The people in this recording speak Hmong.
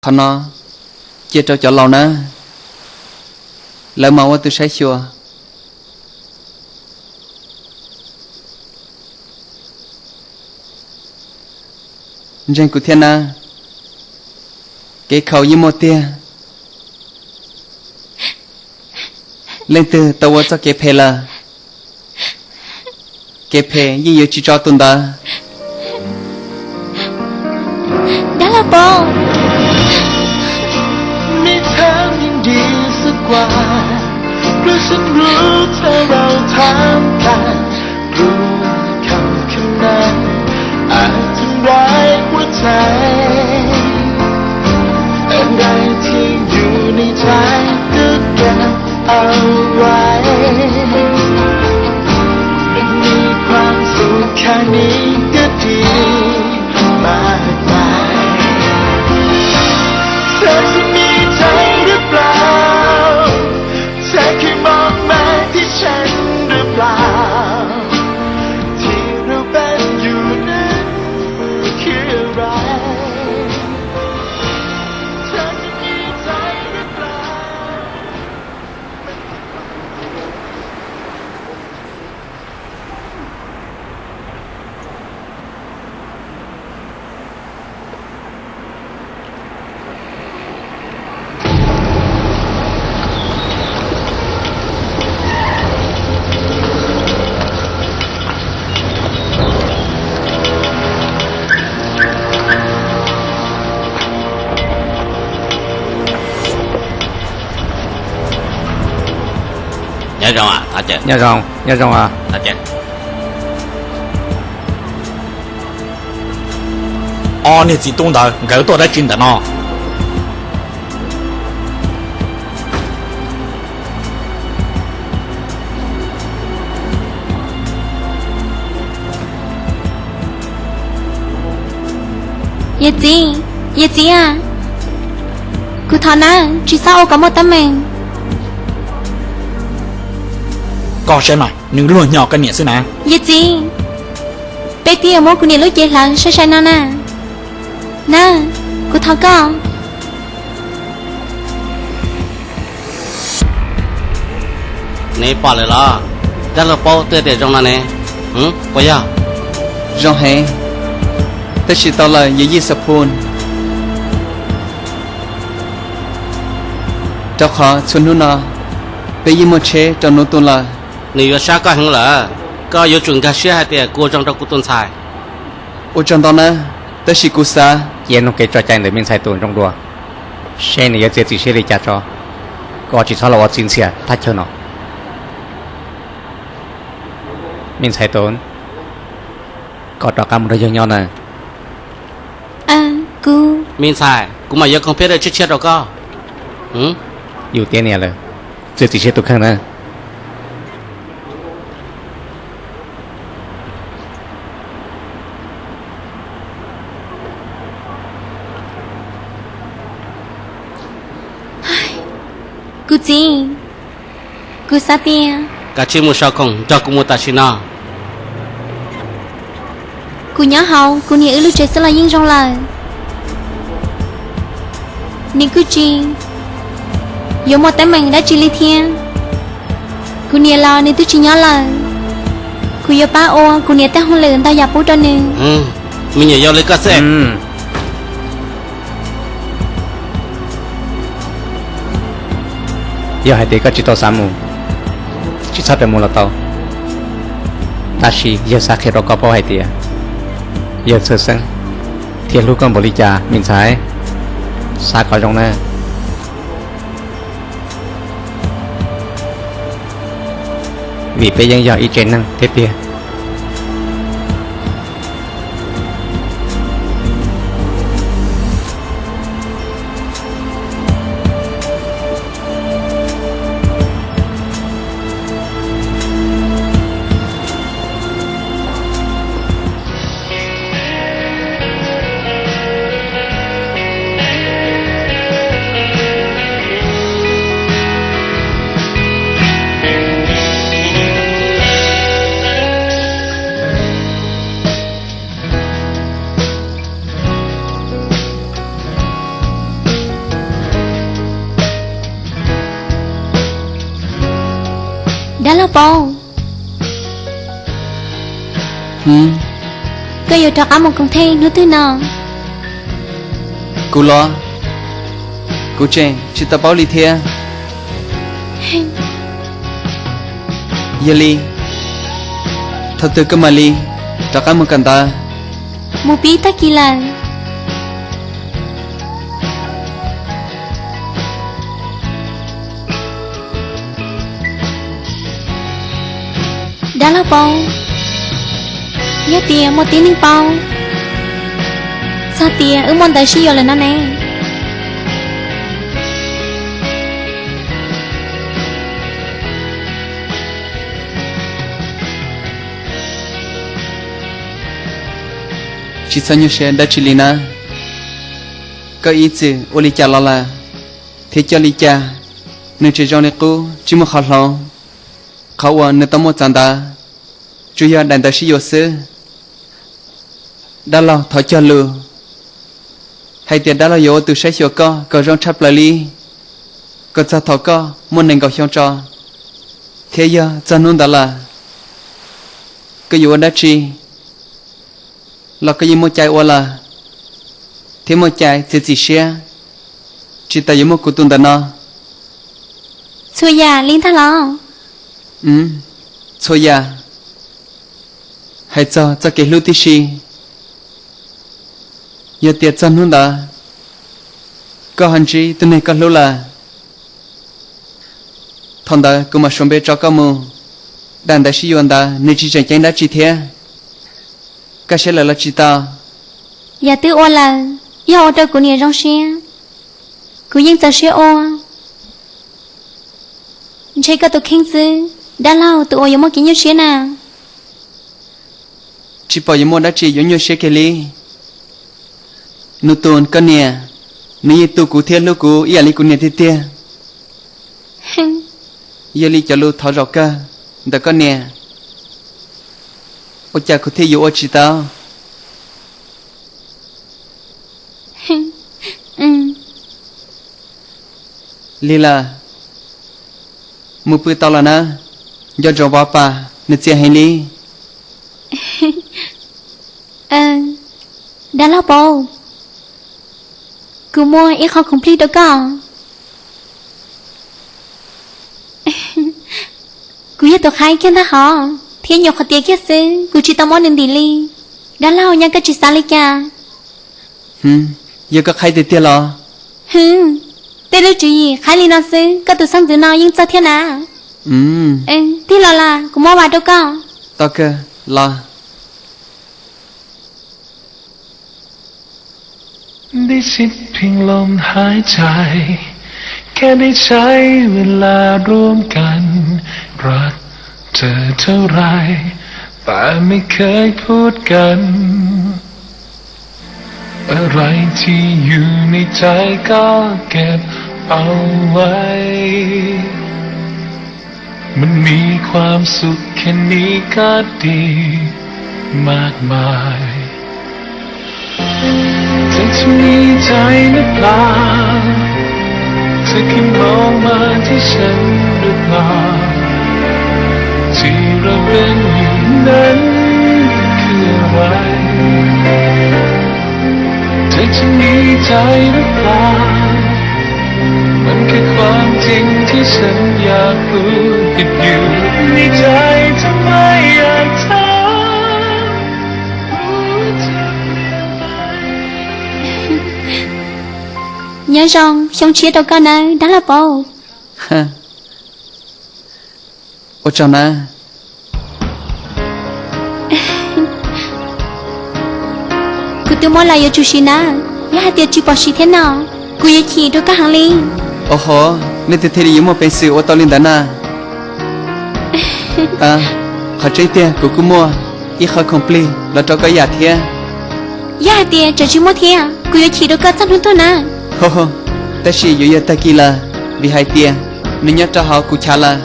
Qhov no cia rau cov laus na, lawv mas ua tus saib xyuas. Ntseeg kuv thiab na, kev khaus yeej muaj tiag. Leej twg tau ua txoj kev phem lawm, kev phem yeej yuav tsis tso tus ntawd. Dab laug paub.ไม่ถามยังดีสักกว่า เพราะฉันรู้เธอเราถามกัน กลัวคำคำนั้นอาจทำร้ายหัวใจ อะไรที่อยู่ในใจก็เก็บเอาไว้ มันมีความสุขแค่นี้ก็ดีมากมาย เธอจะมีใจหรือเปล่า เธอเคยมองมาที่ฉันหรือเปล่า ที่เราเป็นอยู่นั้นคืออะไร เธอจะมีใจหรือเปล่า Nyob zoo, nyob zoo. Ob niag txiv tub ntawd nkawd tuaj dab tsi ntawm no? Yawm txiv, yawm txiv a, kuv thov nawb, tsis txhob ua kom muaj teeb meem. Koj saib mas, nws luag hnyo koj niam xwb na. Yawm txiv, peb twb yuav muab kuv niam lub cev hlawv sai sai no na. Nawb, kuv thov koj. Neb pom lawm los? Dab laug paub twb tias zoo no ne, puas yog? Zoo heev, tab sis tau lawm yawm yij Xaphus, rau qhov txhua hnub no peb yeej muaj tsheb rau hnub tuaj lawm. Nws yuav sab koj heev lawm, koj yuav tsum nkag siab hais tias kuv ua zoo rau kuv tus ntxhais. Ua tsaug ntau nawb, tab sis kuv xav cia nuj kev tso cai ntawm me ntxhais tus zoo dua, seb nws yuav txiav txim siab li cas tso. Koj tsis txhob los ua txiv ntxhias thaj chaw no. Me ntxhais tus, koj rov qab mus nrog yawg nyob na. Me ntxhais, kuv mam yuav Koom Phiab Dawb Tshiab tshiab rau koj. Yus tiav niam lawm, txiav txim siab tus kheej na. Kuv txiv, kuv xav tias koj cia li mus sau khoom nrog kuv mus tam sim no. Kuv nyob hauv kuv niam wb lub tsev xwb los yeej zoo lawm. Nws kuj tsis yuav muaj teeb meem dab tsi li thiab. Kuv niam los nws twb tsis nyob lawm. Kuv yuav pab ua kuv niam tej hauj lwm ntau yam pub rau nws. Me nyuam yau li koj xwb. Yog hais tias koj tsis tau xav mus, tsis txhob rawm mus los tau. Tab sis yawg xav qhia rau koj paub hais tias yawg txhawj xeeb thiab hlub koj npaum li cas me ntxhais, xav kom zoo na. Vim peb yeej yog ib tsev neeg thiab tiag. Dab laug paub, koj yuav rov qab mus koom thej hnub twg no? Kuv los, kuv tseem tsis tau paub li thiab. Yog li, thaum twg koj mam li rov qab mus kawm ntawv? Mus pib tag kis lawm. Dab laug paub, yog tias muaj tib neeg paub txog tias wb muaj ntawv sib yuav lawm no ne. Tsis txhob nyuaj siab dab tsi li na. Koj ib txwm ua li cas los lawm, thiab coj li cas nws tseem zoo li qub tsis muaj qhov hloov. Qhov uas nws tau muaj txav ntawv tsuas yog daim ntawv sib yuav xwb. Dab laug thov cog lus hais tias dab laug yuav ua tus saib xyuas koj kom zoo tshaj plaws li, kom txog thaum koj muaj nees nkaum xyoo tso. Thiab yog txog hnub ntawd lawm, koj yuav ua dab tsi los koj yeej muaj cai ua lawm, thiab muaj cai txiav txim siab, tsis tas yuav muaj kuv tus ntawm no. Txhua yam li ntag los? Txhua yam. Hais txog txoj kev hlub tib si, yog tias txog hnub ntawd koj ho ntsib tus neeg koj hlub lawm, thaum ntawd kuv mam suav npe tso koj mus. Daim ntawv sib yuav ntawd nws tsis tseem ceeb dab tsi thiab. Koj saib lawm los tsis tau? Yam twb ua lawm, yog ua rau kuv niam zoo siab, kuv yeej txaus siab ua. Ntshe koj tus kheej xwb, dab laug tus uas yuav muaj kev nyuaj siab na. Tsis pom yuav muaj dab tsi yuav nyuaj siab kiag li. Nws tus koj niam, nws yeej tu kuv thiab hlub kuv ib yam li kuv niam tiag tiag. Yog li cov lus thov zaum kawg ntawm koj niam, ua cas kuv thiaj yuav ua tsis tau? Lig lawm, mus pw tau los na, nco ntsoov vov pas, nws txias heev li. Dab laug paub, kuv muaj ib qho khoom plig rau koj. Kuv yog tus qhaib kiag ntag hov, thiab nyuam qhuav tiav kiag xwb, kuv tsis tau muab nws ntim li. Dab laug, nyaj koj tsis xav li cas? Yog koj qhaib tiag tiag los? Hwm, tej lub tswv yim qhaib li no xwb, koj tus xab ntxwv no yeej txawj thiab na. Tig los las, kuv muab vas rau koj. Tau kawg, los.ได้ชิดเพียงลมหายใจ แค่ได้ใช้เวลาร่วมกัน รักเธอเท่าไร แต่ไม่เคยพูดกัน อะไรที่อยู่ในใจก็เก็บเอาไว้ มันมีความสุขแค่นี้ก็ดีมากมาย เธอจะมีใจหรือเปล่า เธอเคยมองมาที่ฉันหรือเปล่า ที่เราเป็นอยู่นั้นคืออะไร เธอจะมีใจหรือเปล่า มันคือความจริงที่ฉันอยากรู้ ติดอยู่ในใจทำไมอยากถาม Nyob zoo, xyoo tshiab rau koj nawb dab laug paub. Ua tsaug nawb. Kuv twb muab los yuav tsum siv nawb, yog hais tias tsis pom siv thiab no, kuv yuav chim rau koj heev li. Oho, nej twb thiaj li yuav muaj peev xwm ua tau li ntawd na. Qhov tseeb tiag kuv kuj muaj ib qho khoom plig los rau koj ib yam thiab. Yog hais tias tseem tsis muaj thiab, kuv yuav chim rau koj txog hnub tuag na. Tab sis yuav yog tag kis lawm, vim hais tias nws nyob rau hauv kuv chav lawm.